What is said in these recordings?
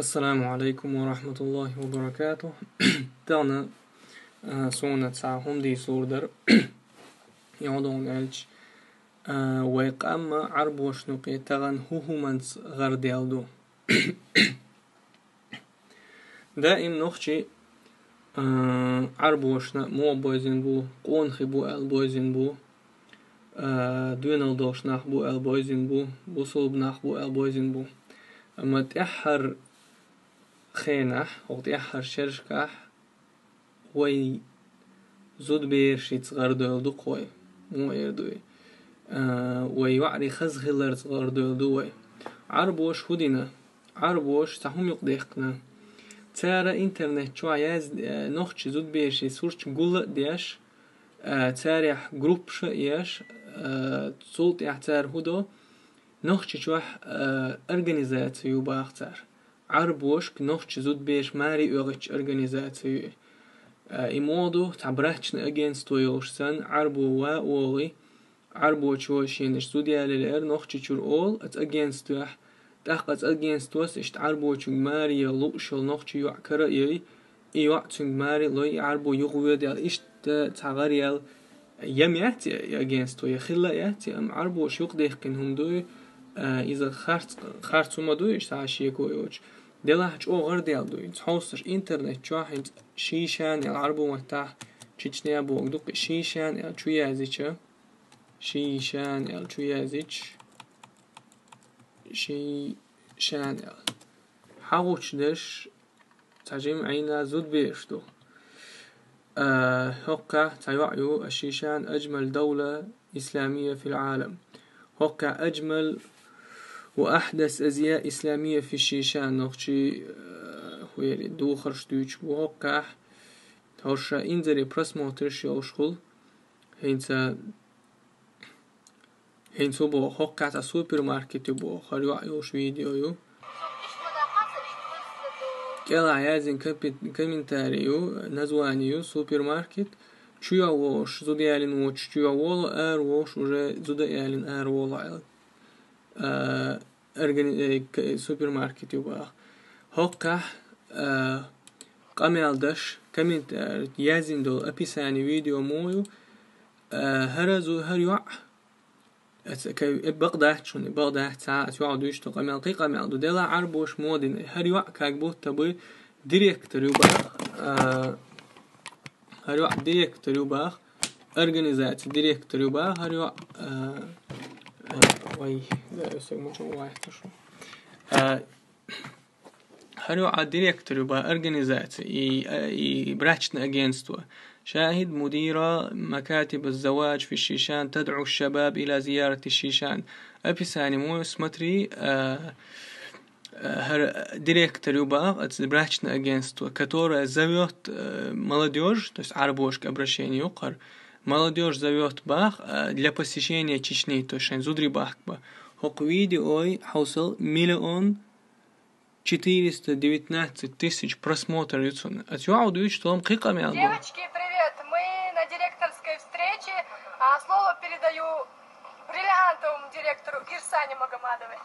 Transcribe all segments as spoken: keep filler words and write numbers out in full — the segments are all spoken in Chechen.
Ассаламу алейкум ва рахматуллахи ва баракатух. Тахана, а, суна цхьа хӀума дийцалур дара. Йодон аьлча, а, вай къам Ӏарбошна юкъе тахана хӀу-, хӀуманца гӀардаьлла ду. Даим нохчий, а, Ӏарбошна муха бовзийна бу, къонахий бу аьлла бовзийна бу, а, доьналла долуш нах бу аьлла бовзийна бу, бусалба нах бу аьлла бовзийна бу. Амма тӀаьххьара хенахь, хӀокху тӀаьххьара шерашкахь вай зудаберашца гӀардевлла ду-кх вай. Муха эр ду и? А, вай йоӀарий хаза хиларца гӀардевлла ду вай. Ӏарбоша хӀу дина? Ӏарбоша цхьа хӀума юкъадаьккхина. Цара интернет чохь яз-, э, нохчий зудаберийн сурташ гул а деш, э, царех группаш а еш, э, цул тӀаьхьа цара хӀу до, Нохчийчохь, э, организаци ю баха цара. Ӏарбошка нохчий зудабераш маре оьгӀучу организаци ю и. Э, и муха ду, цхьа брачный агентство йолуш санна, Ӏарбо ван а вогӀий, Ӏарбочо шена иштта зуда ялийла аьлла Нохчийчуьра олу оцу агентствехь. ТӀаккха оцу агентствос иштта Ӏарбочуьнга маре яла лууш йолу нохчи йоӀ кара а йой, и йоӀ цуьнга маре а лой, и Ӏарбо юхавоьду аьлла, иштта цхьа гӀар яьлла. Я ма яц и агентство, я хилла а яц и, амма Ӏарбоша юкъадаьккхина хӀума ду и, а, иза харц, харц хӀума ду и, иштта цхьа шеко йоцуш. Делахь чӀогӀа гӀардаьлла ду и. Хьовсаш интернет чохь хӀинца Шишан аьлла Ӏарбойн маттахь, Чечня бохург ду-кх и, Шишан аьлла чу яздича, Шишан аьлла чу яздича, Шишан аьлла. Хьагучудерш цхьа жима Ӏийна зудабераш ду. А, хӀокхахь цхьа йоӀ ю, Аш-Шишан ажмал давла исламия фил Ӏалам. ХӀокхахь ажмал ва ахьдас азъя исламия фи Шишан, нохчий, а, хӀу яри, духарш дуьйцуш бу хӀокхахь. ХӀорш инзаре просмотраш йолуш хуьлу. ХӀинца ХӀинца хӀу боху, хӀокхахь цхьа супермаркет ю боху, хӀара йоӀ йолуш видео ю. КӀелахь яздина компи-, комментарий ю, название ю, супермаркет. Чу йоӀ волуш, зуда ялийна воцуш чу йоӀ волу, ара волуш уже зуда ялийна ара волу аьлла. А, органи-, э, к-, супермаркет ю боху. ХӀокхахь, а, къамел деш, коммент-, а, яздина долу описание видео муха ю, а, хӀара зу-, хӀара йоӀ Аса кай-, э, бакъ дац шуна, бакъ дац, цхьа аса юьхьа дуьйцу тхо къамел, кхин къамел ду. Делахь Ӏарбоша муха дина, хӀара йоӀ как будто бы директор ю боху, а, хӀара йоӀ директор ю боху, организаци директор ю боху, хӀара йоӀ, а, а, ой, да, я сегодня очень ой, это что? А, ХӀара йоӀ директор ю боху организаци и, и брачное агентство. شاهد مدير مكاتب الزواج في الشيشان تدعو الشباب إلى زيارة الشيشان. Описание муха ю, смотри, а, а, хӀара директор ю боху оцу брачное агентство, которое зовёт, а, молодёжь, то есть Ӏарбошка обращение ю кхара. Молодёжь зовёт боху, а, для посещения Чечни, то есть шайн зударий бахка боху. ХӀокху видеой хьовсал миллион четыреста девятнадцать тысяч просмотр ю цунна. Ас юьхьа дуьйцу тхо-м кхин къамел бу. Девочки, привет! Мы на директорской встрече. А, слово передаю бриллиантовому директору Гирсане Магомадовой.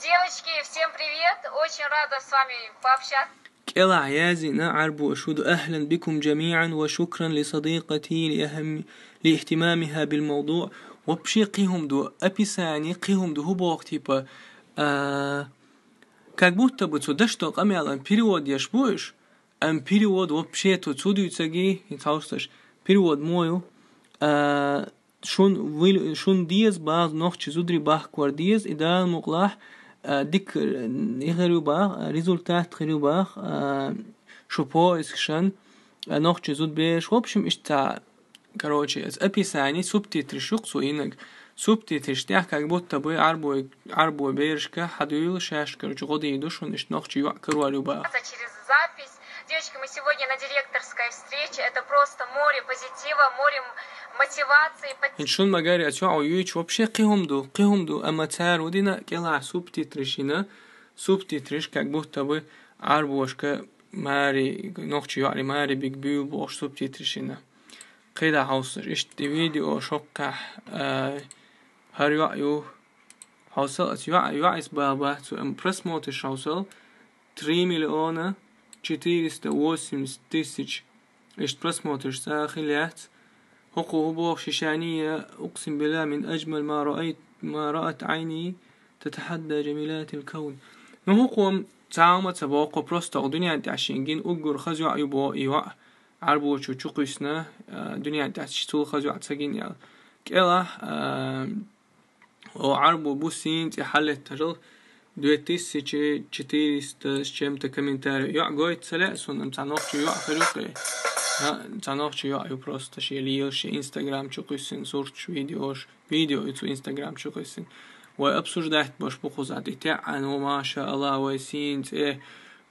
Девочки, всем привет! Очень рада с вами пообщаться. КӀелахь яздина Ӏарбоша хӀу ду: أهلا بكم جميعا وشكرا لصديقتي لأهم-، لاهتمامها بالموضوع. Вообще кхин хӀума ду, описание кхин хӀума ду, хӀу боху типа, а, Как будто бы цо дашто къамелан перевод еш бу уьш, амма перевод вообще-то цо дуьйцаги, хӀинца хьовсалаш, перевод муха ю, а, шун вил-, шун деза база нохчи зудри бахкор деза, и Дала мукълахь, а, дика, э, хир ю бах, а, результат хир ю бах, а, шу поискшан, а, нохчи зудбеш, в общем, иштта Короче, оцу описание субтитраш ю-кх цо йинарг. Субтитраш тӀехь как будто бы Ӏарбой, Ӏарбой берашка хьадуьйла шаьш, короче, гӀо дийр ду шуна, иштта нохчи йоӀ карор ю бах. Через запись. Девочки, мы сегодня на директорской встрече. Это просто море позитива, море м-, мотивации. ХӀинца шуна ма-гарра, оцу йоӀо юьйцуш вообще кхин хӀума ду, кхин хӀума ду, амма цара хӀу дина, кӀелахь субтитраш йина, субтитраш как будто бы Ӏарбошка маре, нохчи йоӀаре маре биг буьйлу бохуш субтитраш йина. КхидӀа хьовсалаш, иштта и видео шоккхахь, а, хӀара йоӀ ю. Хьовсал, аса йоӀ, йоӀ аса бала бац цу, амма просмотраш хьовсал, три миллиона четыреста восемьдесят тысяч. Иштта просмотраш цӀа хилла яц. ХӀокхо хӀу боху шишания: «أقسم بالله من أجمل ما رأيت، ما رأت عيني تتحدى جميلات الكون». Ну, хӀокхо цхьа хӀума ца боху, просто дуьнен тӀехь шен гина уггар хаза йоӀ ю боху и йоӀ. Ӏарбочо чу кхуьссина, а, дуьнен тӀехь цул хаза йоӀ ца гина аьлла. КӀелахь, а, о, Ӏарбо бу сийна цӀе хьаллеттарал две тысячи четыреста с чем-то комментарий. ЙоӀ гойту ца лаьа суна, цхьа нохчи йоӀ хир ю кхе. А, цхьа нохчи йоӀ ю, просто шен лелаш, шен Instagram чу кхуьссина сурташ, видеош. Видео ю цо Instagram чу кхуьссина. Вай обсуждать беш бу кхузахь, и теӀан ву, маша Аллах, вай сийна цӀе.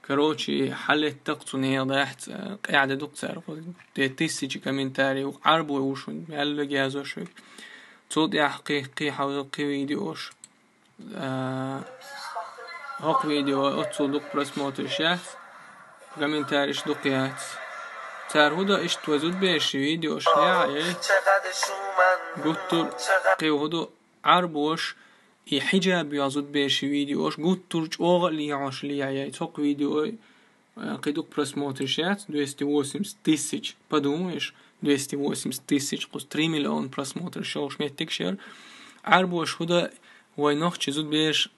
Короче, хьаллетта-кх цу нехан дахьца, къаьхьа де ду-кх цара кхузахь. Две тысячи комментарий, ву Ӏарбой ву шуна, мел вега язош вега. Цул тӀаьхьа кхин, кхин хьовзал кхин видеош. А, хӀокху видео оццул дукха просмотраш яц, комментариш дукха яц. Цара хӀу до иштта вай зудбераш видеош леӀа, эй? Гуттар кхин хӀу до Ӏарбош, и хьиджаб йолу зудбераш видеош гуттар чӀогӀа а лехьош леӀа, эй? Цхьа видео, а, кхин дукха просмотраш яц, двести восемьдесят тысяч. Подумаешь, двести восемьдесят тысяч, кхуза три миллиона просмотраш йолуш меттиг шера. Ӏарбош хӀу до вай нохчи зудбераш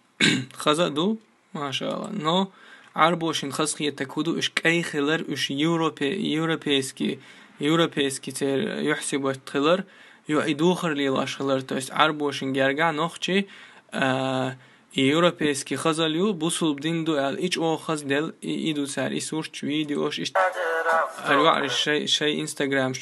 хаза а ду, маша Аллах. Но Ӏарбошна хазахетарг хӀу ду, уьш кӀай хилар, уьш европе-, европейский, европейский церан юьхь-сибат хилар, ю и духар лелош хилар, то есть Ӏарбошна гергахь нохчи, а, и европейский хазал ю, бусулба дин ду аьлла, и чӀогӀа хазделла, и, и ду цара, и сурташ, видеош, иштта. Ара йоӀараш шай, шай Instagram